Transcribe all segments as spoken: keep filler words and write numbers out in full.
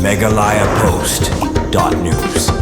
Meghalaya Post dot news.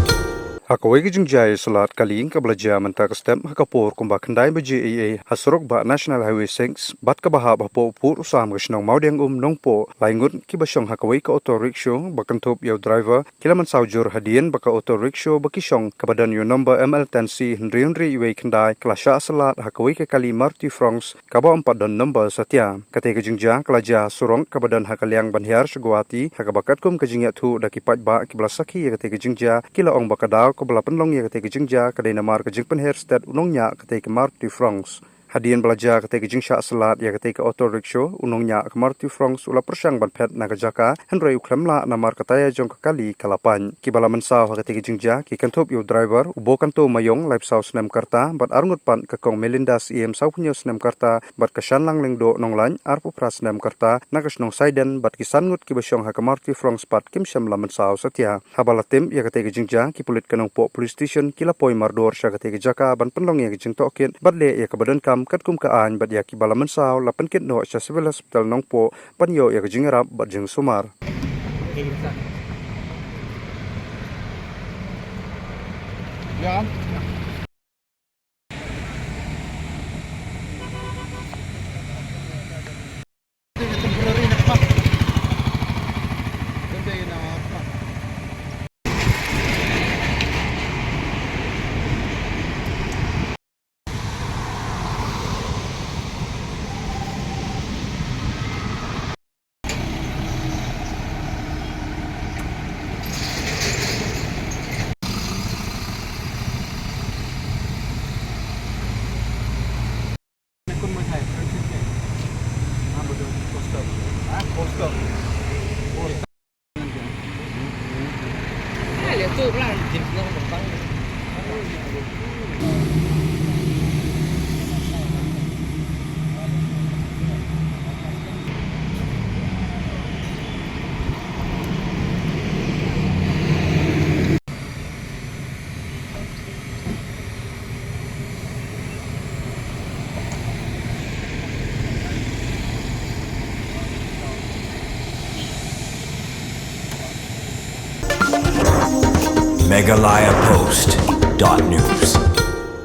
Ha kawei ka jingjia ïaid slad kali kaba la jia mynta ka step ha ka por kumba khyndai baje eiei ha surok bah National Highway six bad kaba hap hapoh u pud u sam ka shnong Mawdiangum Nongpoh, lai ngut kiba shong ha kawei ka auto rickshaw ba kynthup ïa u driver ki la mynsaw jur hadien ba ka auto rickshaw ba ki shong kaba don ïa u number M L ten C hynriew hynriew wei khyndai ka la shah slad ha kawei ka kali Maruti Fronx kaba ym pat don number satia. Katei ka jingjia ka la jia ha surok kaba don ha ka liang ban hiar sha Guwahati, ha kaba katkum ka jingïathuh da ki paidbah kiba la sakhi ïa katei ka jingjia, ki la ong ba ka daw kaba la pynlong ïa katei ka jingjia ka dei namar ka jingpynher stet u nongñiah katei ka Maruti Fronx. Hadien ba la jia katei ka jingshah slad ïa katei ka auto rickshaw, u nongñiah ka Maruti Fronx u la pyrshang ban phet na ka jaka, hynrei u khlem lah namar ka taïa jong ka kali ka la pait. Kiba la mynsaw ha katei ka jingjia ki kynthup ïa u driver, u Bokanto Mayong, laiphew saw snem ka rta, bad arngut pat ka Kong Melinda Syiem, sawphew hynñiew snem ka rta, bad ka Shanlang Lyngdoh Nonglait, arphew phra snem ka rta, na ka shnong Saiden, bad ki san ngut kiba shong ha ka Maruti Fronx pat kim shym la mynsaw satia. Haba la tip ïa katei ka jingjia, ki pulit ka Nongpoh Police Station ki la poi mardor sha katei ka jaka ban pynlong ïa ka jingtohkit bad leh ïa kaba donkam katkum ka aiñ, bad ïa kiba la mynsaw la pynkit noh sha Civil Hospital Nongpoh ban ïoh ïa ka jingïarap bad jingsumar. Meghalaya Post dot news.